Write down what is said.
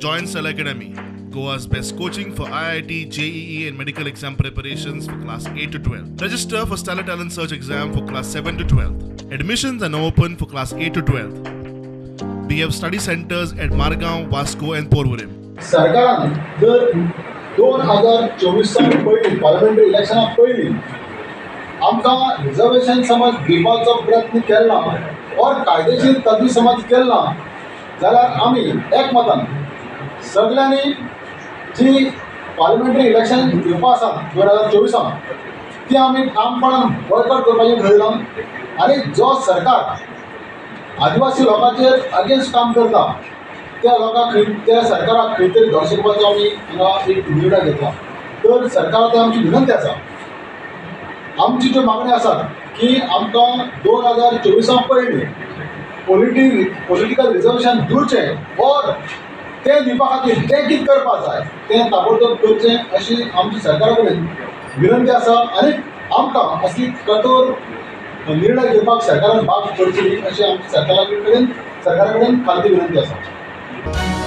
Join Stellar Academy, Goa's best coaching for IIT, JEE and medical exam preparations for class 8 to 12. Register for Stellar Talent Search exam for class 7 to 12. Admissions are now open for class 8 to 12. We have study centers at Margao, Vasco and Porvorim. सरकारान जर 2024 पयलीं parliamentary इलेक्शना पयलीं आमकां reservation समज दिवपाचो प्रयत्न केला और कायदेशीर तजवीज समज केला जाल्यार आमी एकमतान सगळ्यांनी जी पार्लमेंटरी इलेक्शन दिवपा आसा 2024 ती आमी ठामपणान बॉयकॉट करपाचें ठरयलां आनी जो सरकार आदिवासी लोकांचेर अगेन्स्ट काम करता त्या लोकांक खंय त्या सरकाराक खंय तरी धोश करपाचो आमी हांगा एक निर्णय घेतला. तर सरकाराक आमची विनंती आसा, आमची ज्यो मागण्यो आसात की आमकां 2024 पयलीं पॉलिटिकल रिजर्वेशन दिवचें और तें दिवपा खातीर जें कितें करपाक जाय तें ताबडतोब करचें अशी आमची सरकारा कडेन विनंती आसा आनी आमकां असली कठोर निर्णय घेवपाक सरकारान भाग पडची अशी आमची सरकारा कडेन खालती विनंती आसा.